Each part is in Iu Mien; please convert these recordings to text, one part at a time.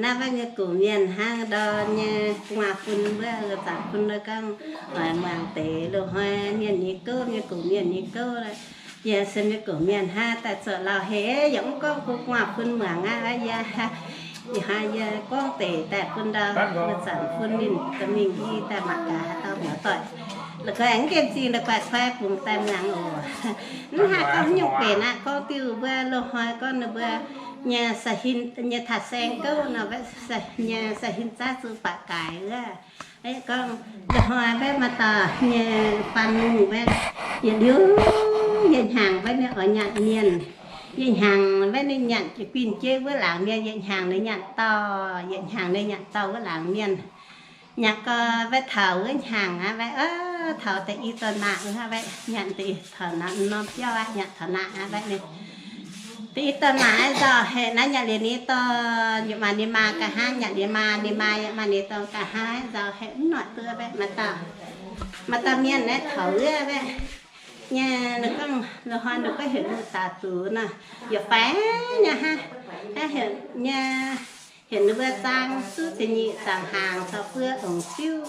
Mbuo nyei gouv mienh hnangv ndor nyei gu'nguaaz-fun, mbuo zanc fun gorngv muangx deix loz-hnoi mienh nyei gouv, nyei gouv mienh nyei gouv, yie se nyei gouv mienh hnangv daaih zoux lauh heix, yaac mv gorngv bun gu'nguaaz-fun muangx aqv. Yie, yie hnangv yie gorngv deix daaih bun ndau, mbuo zanc fun ninh dorh mingh i daaih mangc gaax haaix dauh muoz-doic. La'guaih aengx nqemh zingh la'guaih kuaaiv bungx daaih muangx oc. Mv haaix gorngv nyungc benx aqv, gorngv diuh mbuo loz-hnoi gorngv ninh mbuo nyei, nyei taaix-saeng gouv nor, nyei sai-hin zaaiv zuqc baac gaaix wuov. Gorngv loz-hnoi mbaeqv maaih dauh nyei faan mungh mbaeqv, yietc liuz yietc hnyangx mbaeqv ninh oix nyanc mienh. Yietc hnyangx mbaeqv ninh nyanc jiex guinh jeiv wuov laangz mienh, yietc hnyangx ninh nyanc dauh, yietc hnyangx ninh nyanc dauh wuov laangz mienh. Nyanc gau mbaeqv taux wuov hnyangx aqv, mbaeqv taux deix i dorn maah, mbaeqv nyanc deix taux norm biauv aqv, nyanc taux naaic aqv, mbaeqv ninh deix i dorn maah aqv nzauh haic naaiv, nyanc liuz ninh dorn, yaac maaih ninh maa nqa'haav, nyanc ninh maa, ninh maa yaac maaih ninh dorn nqa'haav, nzauh haic mv noic duqv mbaeqv. Maaih dauh, maaih dauh mienh naaiv taux wuov mbaeqv nyei, ninh gorngv loz-hnoi ninh gorngv heuc ninh daux zuqc nor, yaac faix nyei hnangv. Hnangv heuc nyei, heuc ninh mbuo zaang duqv ziepc nyeic zaangc hnaangx caux buo ongc diuv,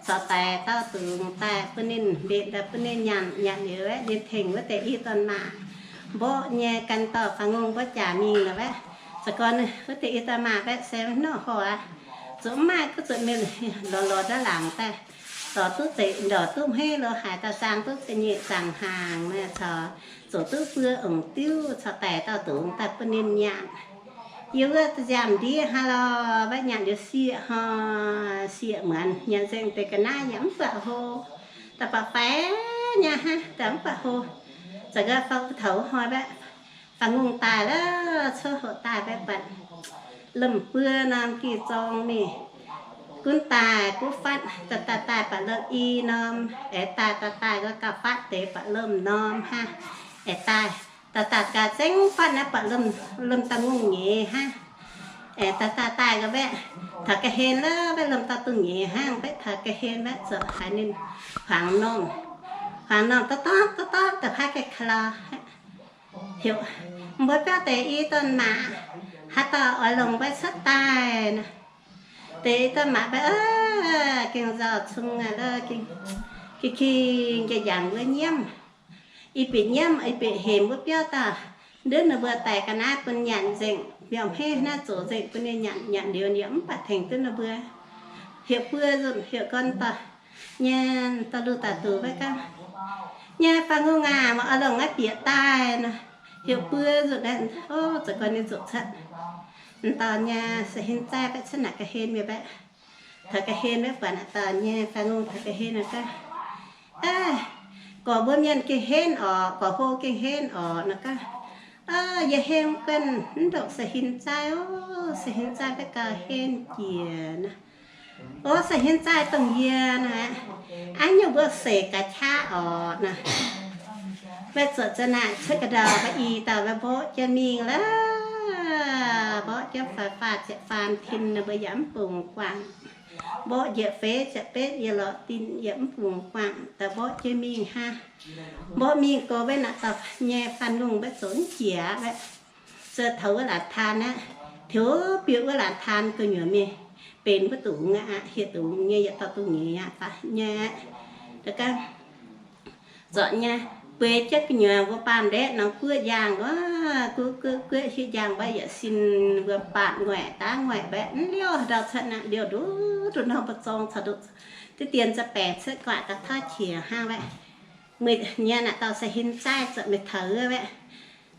caux daic dauh dungz daaih bun ninh mbenc daaih bun ninh nyanc. Nyanc liuz aeqv, ninh tengx wuov deix i dorn maah mborqv nyei, gan dorh faaux ngongh mborqv jaax mingh lorqc aeqv. Za'gengh wuov deix i dorn maah mbaeqv se haaix nor horpc aqv, zuqc mv maaih, kuv zuqc mingh lorz lorz ndaav laangz daaih, dorh duqv deix ndorqc duqv hmeiv lo haaix daaih zaang duqv ziepc nyeic zaangc hnaangx caux zoux duqv buo ongc diuv caux daic dauh dungz daaih bun ninh nyanc. Yie wuov nziaamv ndiev hnangv lorh, mbaeqv nyanc liuz sieqv hor, sieqv muonz, nyanc nzengc deix ga'naaiv yaac mv buatc hlo, da'faanh faix nyei hnangv, da'faanh mv buatc hlo. Za'gengh faaux taux wuov hnoi mbaeqv faaux ngongh daaih lorqc, cuotv hoc daaih mbaeqv buatc lomh buo norm gih zorng mingh. Gunv daaih gunv fatv, daaih daaih daaih buatc lomh i norm, aengx daaih daaih daaih gauh fatv deix buatc lomh norm hnangv. Aengx daaih daaih daaih gaax zengv fatv naaiv buatc lomh dauh ngongh nyeiz hnangv. Aengx daaih daaih daaih gauh mbaeqv taux ga'hlen lorqc, mbaeqv lomh dauh dungh nyeiz hnangv, mbaeqv taux ga'hlen mbaeqv zuqc haiz ninh hmuangx normh, hmuangx normh dorv dorv dorv dorv da'faanh ga'klau heuc, mbuo biauv deix i dorn maah, haaix dauh oix longc mbaeqv cuotv daaih nor. Deix i dorn maah mbaeqv, gengh nzauh cung aqv, gengh king king njiec yangh wuov nyiemv. Ih bieqc nyiemv, ih bieqc hemx wuov biauv daaih, nduov ninh mbuo daaih ga'naaiv bun nyanc nzengc, mbiauz hmeiv naaiv zoux nzengc bun ninh nyanc. Nyanc liuz yaac mv baac tengx duqv ninh mbuo. Heuc buo nzunc, heuc gorn dorh nyei dorh lungh daaih duqv mbaeqv gorngv, nyei faaux ngongh aac, meih oix longc naaiv bieqc daaih nor. Heuc buo nzunc, o, zoux gorn ninh zuqc cuotv. M'dauh nyei sai-hin zaaiv mbaeqv cuotv naaic ga'hlen mingh mbaeqv, taux ga'hlen mbaeqv buatc naaic dauh nyei faaux ngongh taux ga'hlen nor gorngv, gorx mbuo mienh gengh henv orqc, gorx hlo gengh henv orqc nor gorngv, yie henv guanh mv ndongc sai-hin zaaiv, o, sai-hin zaaiv mbaeqv gauh henv jiex nor. O, sai-hin zaaiv dongh yie nor aqv. Aav nyungc mbuo seix gaax qaqv orqc nor. Mbaeqv zuqc za'naaic cuotv ga'ndau mbaeqv i dauh mbaeqv mborqv jienv mingh lorqc. Mborqv jienv faix faah ziepc faam tin nor mbuo yaac mv bungx guangc. Mborqv njiec feix ziepc betv yie lorqc dinh yaac mv bungx guangc, daaih mborqv jienv mingh hnangv. Mborqv mingh gox mbaeqv naaic dauh nyei faan lungh mbaeqv zoux mv jiex aqv. Zuov taux wuov laatc taan aqv, tiux bieqc wuov laatc taan gu'nyuoz mingh, benx wuov dungz aqv, hieh dungz nyei yietc dauh dungz nyeiz aqv, faav nyei aqv. Gorngv zorc nyei, bueix jienv gu'nyuoz mbuo baamh ndiev norm guoqv njang wuov, guoqv guoqv guoqv hieh njang mbaeqv yietc sin mbuo baamh nguaaic daav nguaaic mbaeqv mv liouh ndau cuotv naaiv liouh nduqc nduqc norm mbu'zorng caux nduqc diqv dien za'baengx cuotv gu'nguaaic daaih tauv qiex hnangv mbaeqv. Meih nyei naaic dauh sai-hin zaaiv zuqc meih taux wuov mbaeqv,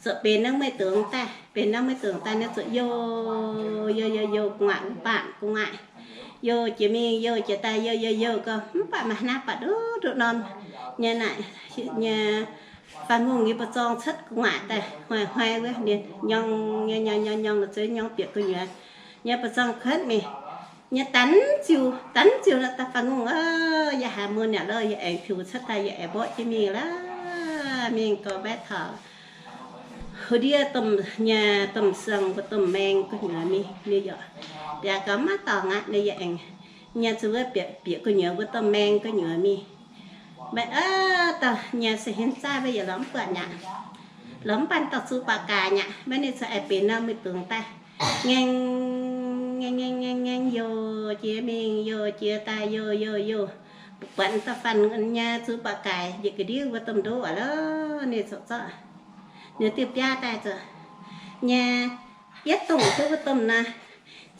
zuqc benx norm meih dungz daaih, benx norm meih dungz daaih ninh zuqc youh youh youh youh gu'nguaaic wuov baamh gu'nguaaic, youh jiex mingh youh jiex daaih youh youh youh gau, mv baac maaih hnangv baac nduqc nduqc norm nyei naaic nyei faan ngongh nyei mbu'zorng cuotv gu'nguaaic daaih hnoi hnoi wuov, ninh nyorng nyorng nyorng nyorng nyorng la'zueiz nyorng bieqc gu'nyuoz nyei mbu'zorng cuotv mingh. Nyei danv ziux, danv ziux naaic dauh faan ngongh, o, yie haiz mun yaac lo, yie aengx tiux cuotv daaih, yie aengx mborqv jienv mingh lorqc. Mingh gau mbaeqv taux hu ndiev domh nyei domh siang mbuo domh maeng gu'nyuoz mingh, ninh yaac biaux gau maiv dorngx aqv, ninh yaac aengx nyei zuqc wuov bieqc gu'nyuoz mbuo domh maeng gu'nyuoz mingh. Mbaeqv, o, dauh nyei sai-hin zaaiv mbaeqv yaac lorz mv buatc aqv, lorz mv baac dorh zuqc baac gaax aqv, mbaeqv ninh zuqc aengx benx norm meih dungz daaih ngaeng ngaengv ngaengv ngaengv youh jiex mingh, youh jiex daaih, youh youh youh, buatc da'faanh nyei zuqc ba'gaaix njiec ga'ndiev mbuo domh ndoqv aqv lorqc. Ninh zoux zorqv, ninh diuh biaav daaih zoux nyei, yietv dongh duqv mbuo domh naaiv,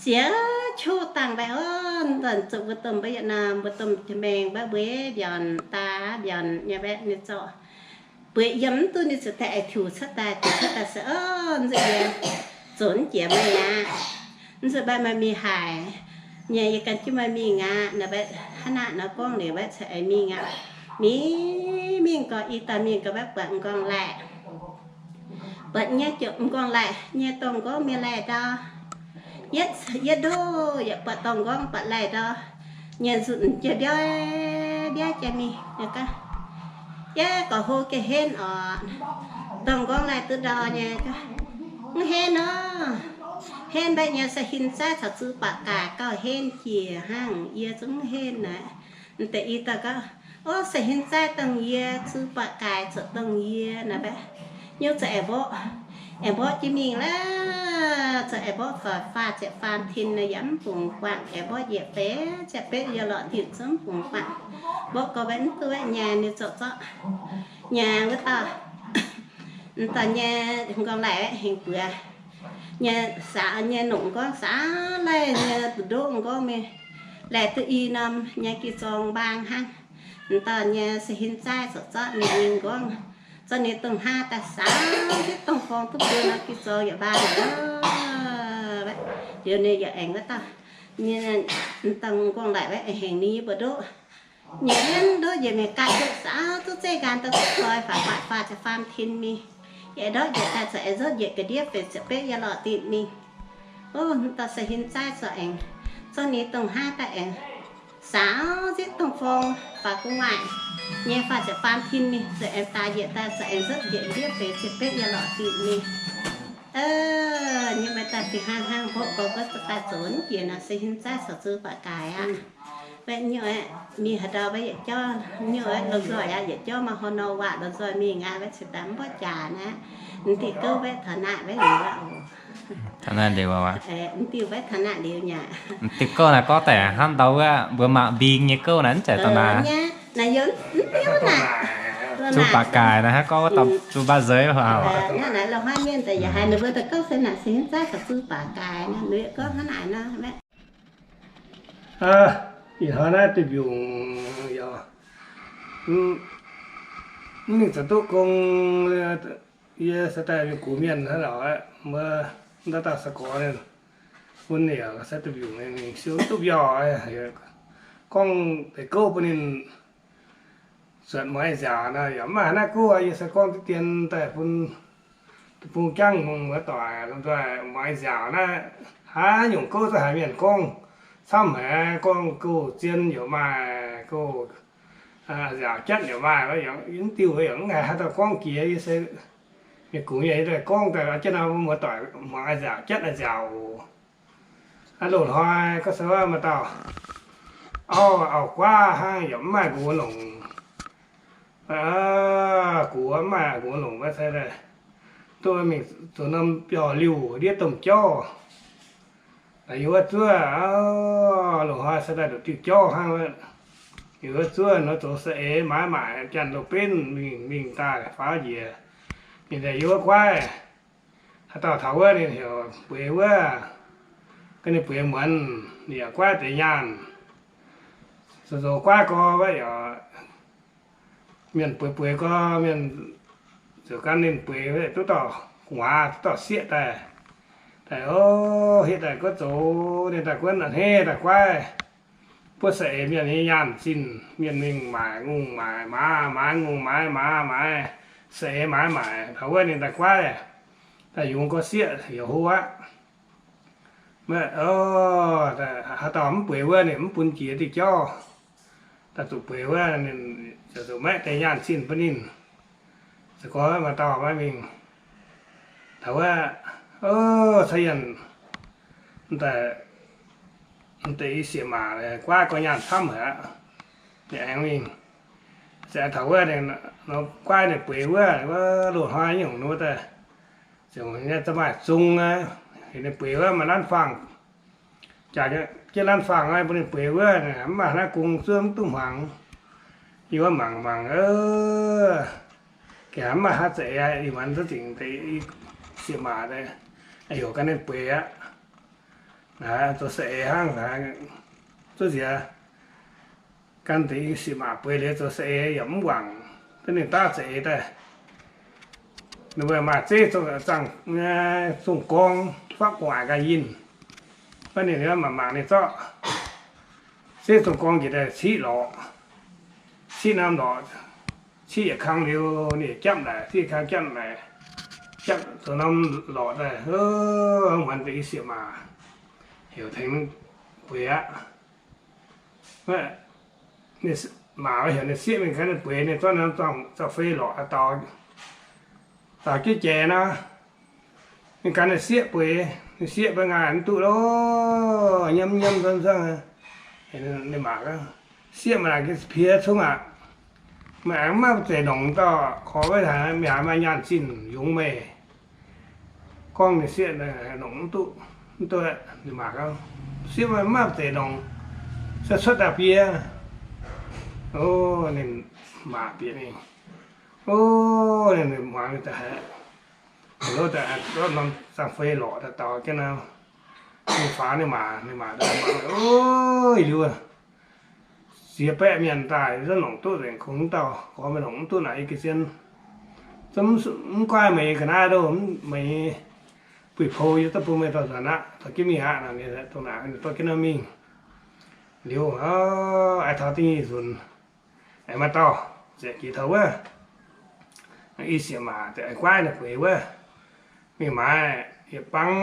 ziex qov dangh mbaih oc. Nzunc zuqc mbuo domh mbuo yietc naaiv, mbuo domh jiex maengx mbaih mbuo mbiaauc daaih, mbiaauc nyei mbaih ninh zorqv bueix yiem mv duqv, ninh ziouc daaih aengx tiux cuotv daaih, tiux cuotv daaih se, oc, nzunc yie zoux mv jiex meih aqv. Nzunc mbaih maaih mingh haic nyei, yie gan jienv maaih mingh aqv. Naaiv mbaih hnangv naaic nor gorngv liuz mbaih cingx aengx mingh aqv. Mingh, mingh gorx, ih dauh mingh gorx mbaih buatc m'nqorngv laih. Buatc nyei ziouc m'nqorngv laih nyei, dorngx m'nqorngv mingh laih ndau. Yietv, yietv ndoqv yaac buatc dorngx m'nqorngv buatc laih ndau. Nyei nzunc jiex mbiauv, mbiauv jiex mingh, yie gorngv hlo ga'henv oc. Dorngx m'nqorngv laih duqv ndau nyei. Mv henv nor, henv mbaeqv nyei se hin zaaiv caux zuqc baac gaaix gauh henv jiex hnangv, yie zungv mv henv naaic. M'deix i dauh gorngv, ov, se hin zaaiv dongh yie, zuqc baac gaaix zuqc dongh yie naaic mbaeqv. Nyungc zuqc aengx mborqv, aengx mborqv jiex mingh laav, zuqc aengx mborqv faaux faah ziepc faam tin nor yaac mv bungx guangc, aengx mborqv njiec feix ziepc betv yaac lorqc tin zungv mv bungx guangc. Mborqv gorx mbaeqv mv duqv mbaeqv nyei, ninh zoux zorqv nyei wuov dauh, m'daaih nyei m'nqorngv laih hengx buoz nyei, saax nyei nongc m'nqorngv saax laih nyei, ndoqv m'nqorngv mingh laih duqv i norm nyei gi zorng mbaang hnangv. M'daaih nyei se hin zaaiv zoux zorqv ninh m'nqorngv, zorqv ninh dongh hnangv daaih saax zipv dongh forng duqv buo norm gi zorng yaac mbaang aqv. Liuz ninh yaac aengx wuov dauh, m'daaih m'nqorngv laih mbaeqv aengx hengx ninh nyei mbu'ndoqv nyei, hnangv ndoqv njiec mingh ganh duqv saax duqv zeiv nqaan daaih duqv koi faaux faah ziepc faam tin mingh. Yaac ndortv njiec daaih zoux aengx nzutv njiec ga'ndiev feix ziepc betv yaac lorqc tin mingh. Ov, m'daaih se hin zaaiv zoux aengx, zorqv ninh dongh hnangv daaih aengx saax zipv dongh forng faaux gu'nguaaic nyei faah ziepc faam tin mingh, zoux aengx daaih njiec daaih zoux aengx nzutv njiec ga'ndiev feix ziepc betv yaac lorqc tin mingh. Nyei maiv daaih fih hnangv hnangv mborqv gorx mbuo daaih zoux jiex naaic se hin zaaiv caux zuqc baac gaaix aqv. Mbaeqv nyungc aeqv, mingh haaix ndau mbaeqv yietc jauv, nyungc aeqv, lomh nzoih aqv, yietc jauv maaih haaix nor waac lomh nzoih mingh aqv, mbaeqv cingx daaih mv mborqv jaax naaiv. M'diuh gouv mbaeqv taux naaiv mbaeqv liuz aqv oc. Taux naaiv liuz aqv. M'diuh mbaeqv taux naaiv liuz nyei. M'diuh gouv naaiv gorngv daaih hnangv ndau wuov mbuo mangc mbing nyei gouv naaiv mv zeiz daaih naaiv. Naaiv yiem m'diuh naaic. Zuqc baac gaaix naaiv hnangv gorngv wuov dauh zuqc baac nzeix haic. Naaiv naaic loz-hnoi mienh daaih yaac haiz ninh mbuo daaih gouv se naaic se hingv zaaiv caux zuqc baac gaaix naaiv, ninh gorngv hnangv naaic nor. Ih hnoi naaiv duih mbiungc yaac, mv ninh zoux duqv gong, yie se daaih mingh gux mienh hnangv lorqc, mbuo ndau dauh se gorx ninh, bun yaac se duih mbiungc mingh siou duqv mbiauh, gorngv deix gouv bun ninh zuotc muangx nziaauc nor, yaac mv maaih haaix naaiv gouv. Yie se gorngv diqv dien daaih bun deic-bung jangv muoz-doic lomh nzoih muangx nziaauc naaiv, haaix nyungc gouv zungv haiz mienh gorngv camv haic, gorngv gouv zien yaac maaih, gouv nziaauc jatv yaac maaih, mv diuh yaac mv haiz haaix dauh gorngv jiex. Yie se mingh gux mienh daaih gorngv daaih jienv nor, muoz-doic muangx nziaauc jatv nziaauc oc. Loz-hnoi gorngv se wuov maaih dauh auv, auv-guaav hnangv, yaac mv maaih nqox longc. Gux mv maaih nqox longc, maiv zeiz daaih duqv mingh zoux norm biauv-liuh ndiev domh jauv. Yiem wuov zuov, loz-hnoi se daaih nduqc diuh jauv hnangv. Yiem wuov zuov nor zoux saeng-eix maaiz maaic, janx loz-benv mingh mingh daaih faaux njiec. Ninh daaih yiem wuov guaiv. Haaix dauh taux wuov ninh heuc bueix wuov, gorngv ninh bueix muonz, ninh yaac guaiv deix nyaanh. Zoux zoux guaiv gorx wuov yaac mienh bueix bueix gorx, mienh ziouc gan ninh bueix duqv dauh gu'nguaaz, duqv dauh sieqv daaih. Daaih o, hieh daaih guov zoux, ninh daaih guov a'hneiv daaih guaiv, buov saeng-eix mienh nyei nyaanh zinh. Mienh mingh maaic ngongh maaic maaz, maaiz ngongh maaiz maaz, maaiz saeng-eix maaiz maaic. Taux wuov ninh daaih guaiv, daaih yungz gorx sieqv heuc hlo aqv. Haaix dauh mv bueix wuov ninh mv bun jiex diuh jauv. Daaih zuqc bueix wuov ninh ziouc zuqc maeqv deix nyaanh zinh bun ninh. Se gorngv maaih dauh maiv mingh, taux wuov, o, caux yienh daaih, deix i sieqv maac guaiv gorx nyaanh camv haic aqv. Ninh aengx mingh, se aengx taux wuov ninh guaiv ninh bueix wuov, wuov loz-hnoi nyungc nor daaih, ziouc maaih zung aqv. Ninh bueix wuov maaih nanv faang, Jaax jienv laanh faang bun ninh bueix wuov, mv maaih haaix naaiv gong zuov mv duqv hmuangx. Yie wuov mangc mangc, gengh mv maaih haaix za'eix, ih muonz duqv dingc deix sieqv maac, heuc gan ninh bueix aqv. Zoux za'eix hnangv, zuov nziex gan deix sieqv maac bueix liuz zoux za'eix yaac mv wangc, duqv ninh daav za'eix daaih. Ninh mbuo maaih zeiv zong, zong gorng faqv gu'nguaaic nqa'haav yinh, baac ninh mangc mangc ninh zorqv zeiv zong gorng njiec daaih ciqv lorqc, ciqv norm lorqc, ciqv yietc kang liuz ninh japv naaic, ciqv yietc kang japv naaic, japv zoux norm lorqc daaih, muonz deix i sieqv maac heuc tengx bueix aqv. Maac wuov heuc ninh sieqv mingh gan ninh bueix, ninh zorqv norm zangc fei lorqc daux, daux jienv jiex nor, ninh gan ninh sieqv bueix, ninh sieqv mbuo ngaih mv duqv loh, nyiemv nyiemv nzunv nzunv. Ninh maac, sieqv maac, piex cungv aqc. Meih aengx maiv zeiz longc dauh gorx wuov haic, meih haiz maaih nyaanh zinh yungz meih. Gorngv ninh sieqv longc mv duqv, mv duqv. Ninh maac, sieqv maiv zeiz longc, se cuotv daaih bie. O, ninh maac bieqc mingh. O, ninh muangx ninh daaih haiz, lov daaih zorqv norm zangc fei lorqc daaih daux jienv nor, ninh faaux ninh maac, ninh maac daaih muangx, o, liuz ziex baeqv mienh daaih zungv longc duqv nzengc, kungx dauh gorx meih longc mv duqv naaic, yie ga'zien zungv mv guaih meih ga'naaiv loh, meih buih pou yie duqv bun meih dorh nzuonx aqv, dorh jienv mingh aqv. Ninh dorh jienv nor mingh liuz, aa, taux da'nyeic nzunc, aengx maaih dauh ziouc jiex taux wuov, i sieqv maac ziouc aengx guaaiv ninh bueix wuov. Mingh maaiz yietc bang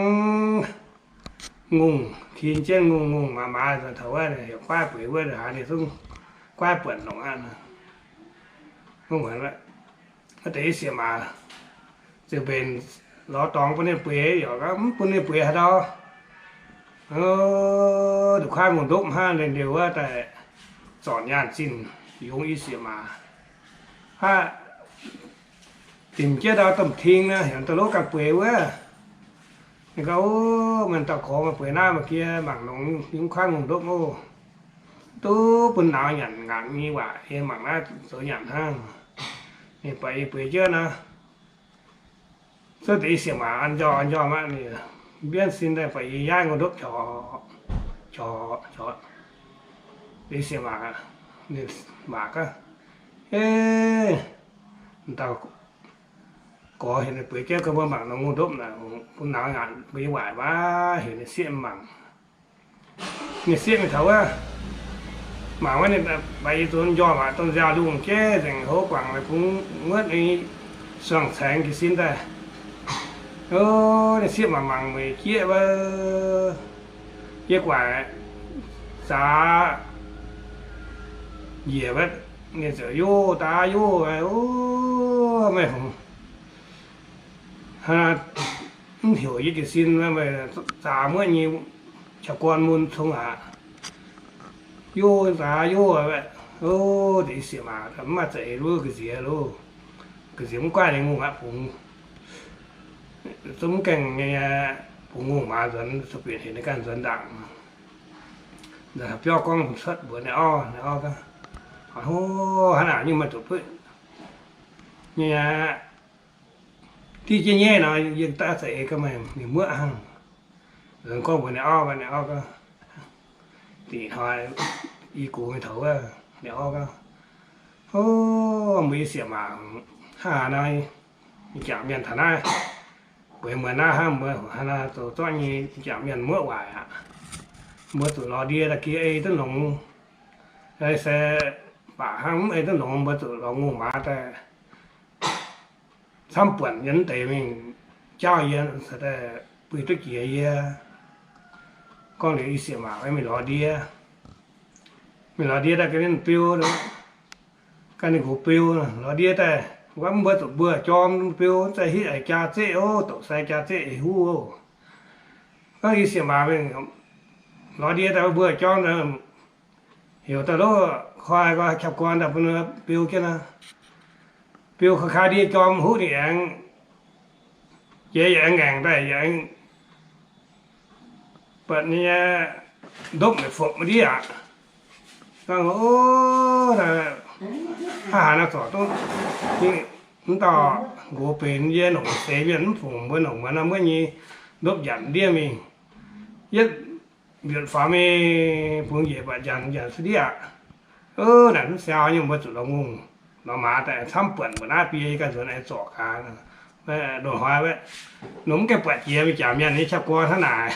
ngongh, kin jienv ngongh, ngongh maaiz maaiz taux wuov, heuc guaaiv bueix wuov, haiz ninh zungv guaaiv buonc longc aqv. Wuov deix i sieqv maac ziouc mbenc lorz dorngx bun ninh bueix, yaac mv bun ninh bueix haaix ndau. Nduqc kuaaiv ngongh ndopv hnangv, liuz wuov daaih zorc nyaanh zinh yungz i sieqv maac. Aav, dimc jienv ndau domh ting nor, heuc dauh lov ganh bueix wuov. Ninh gorngv, o, meih dauh gorx meih bueix naaiv, maaih jiex mangc longx yungz kuaaiv ngongh ndopv oc. Duqv bun nauz nyanc ngaanc nyei waac, yie mangc naaiv zoux nyanc hnangv. Ninh buatc yie bueix jienv nor, zuov deix i sieqv maac an njormh an njormh aqv. Ninh mbienv sin daaih buatc yie yaav ngongh ndopv qor, qor, qor. Deix i sieqv maac, ninh maac gorngv, e, dauh gorx heuc ninh bueix jienv, gorngv mbuo mangc nor ngongh ndopv naaic, bun nauz ngaanc mbuo nyei waaic waac, heuc ninh sieqv mangc. Ninh sieqv mingh taux wuov, mangc wuov ninh baaix yie zoux njormh aqv, dongh nziaaux lungh jeiv nzengc, houv guangc la'gungx muotv, suangx caengx jiez sin daaih. O, ninh sieqv mangc mangc meih jieqv wuov, jieqv guaaic zaax njiec wuov, ninh ziouc yov daav yov, o, meih hungx, hnangv naaiv mv heuc yie jiez sin, meih zaax muotv nyei qaqv gorn mun cong aqv. Yov zaax yov, o, deix i sieqv maac mv maaih za'eix luv ga'nziex loh. Ga'nziex mv guaih ninh ngongh aqv, bungx zungv mv gaengh nyei, bungx ngongh maaz nzuonx, zuqc bieqc hec ninh ganh nzuonx ndaangc. Biauv gorngv cuotv mbuox ninh orv, ninh orv gorngv, o, hnangv naaic nyungc meih zuqc buatc nyei aqv. Div jienv nyei nor, yie daav za'eix ga'maih mingh muoqv hnangv. Nzuonx gorngv mbuox ninh orv, ninh orv gorngv, dingc hnoi i gox mingh taux wuov, ninh orv gorngv, o, mbuo i sieqv maac hnangv haaix nor, jangc mienh taux naaiv, bueix muonz naaiv hnangv, mbuo hnangv naaiv zoux zorqv nyei, jangc mienh muoqv waaic aqv. Mbuo zuqc lorz ndie daaih gie ei duqv longx, se baac hnangv mv ei duqv longx, mbuo zuqc lorz ngongh maaz daaih camv buonc yiem deix mingh jauv yie, buih duqv jiex yie. Gorngv liuz i sieqv maac mingh lorz ndie. Mingh lorz ndie daaih ganh ninh biu, ganh ninh nqox biu, lorz ndie daaih, wuov mbuo zuqc mbuo jorm biu, za'gengh hitv haic jaa zeqv oc, doqc sai jaa zeqv eix huv oc. Gorngv i sieqv maac mingh lorz ndie daaih mbuo jorm, heuc daaih lov koi gau, qapv gorn daaih bun biu jienv nor. Biu kaax kaax ndie jorm huv ninh aengx, jiex yaac aengx ngaengc daaih, yaac aengx buatc nyei, ndopv maiv fopv maiv ndiev aqv. Hnangv haaix nor zorc duqv, mv dauh nqox benx yie longc seix mienh mv fungc mbuo longc muonz nor mbuo nyei ndopv njanc ndiev mingh. Yietv mbienc faaux mingh bungx njiec buatc njanc, njanc se ndiev aqv. Naaic mv siaau nyei, mbuo zuqc lorz ngongh lorz maaz daaih camv buonc mbuo naaiv bie yie ganh nzuonx aengx zorc gaax. Loz-hnoi wuov, longc mv gaengh buatc jiex mingh jaax mienh nyei qaqv guon hnangv naaic.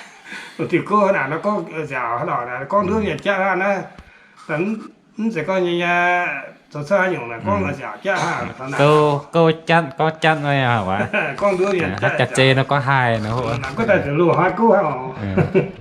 Longc diuh gouv hnangv naaic nor gorngv nziaauc hnangv naaic, gorngv nduov mienh jatv hnangv naaiv. Mv zeiz gorngv nyei, zoux cuotv haaix nyungc naaic gorngv nziaauc jatv hnangv. Gouv jatv, gorngv jatv nor, gorngv nduov mienh jatv, jaax-zei nor gorngv haih nor, gorngv daaih zuqc loz-hnoi gouv hnangv oc.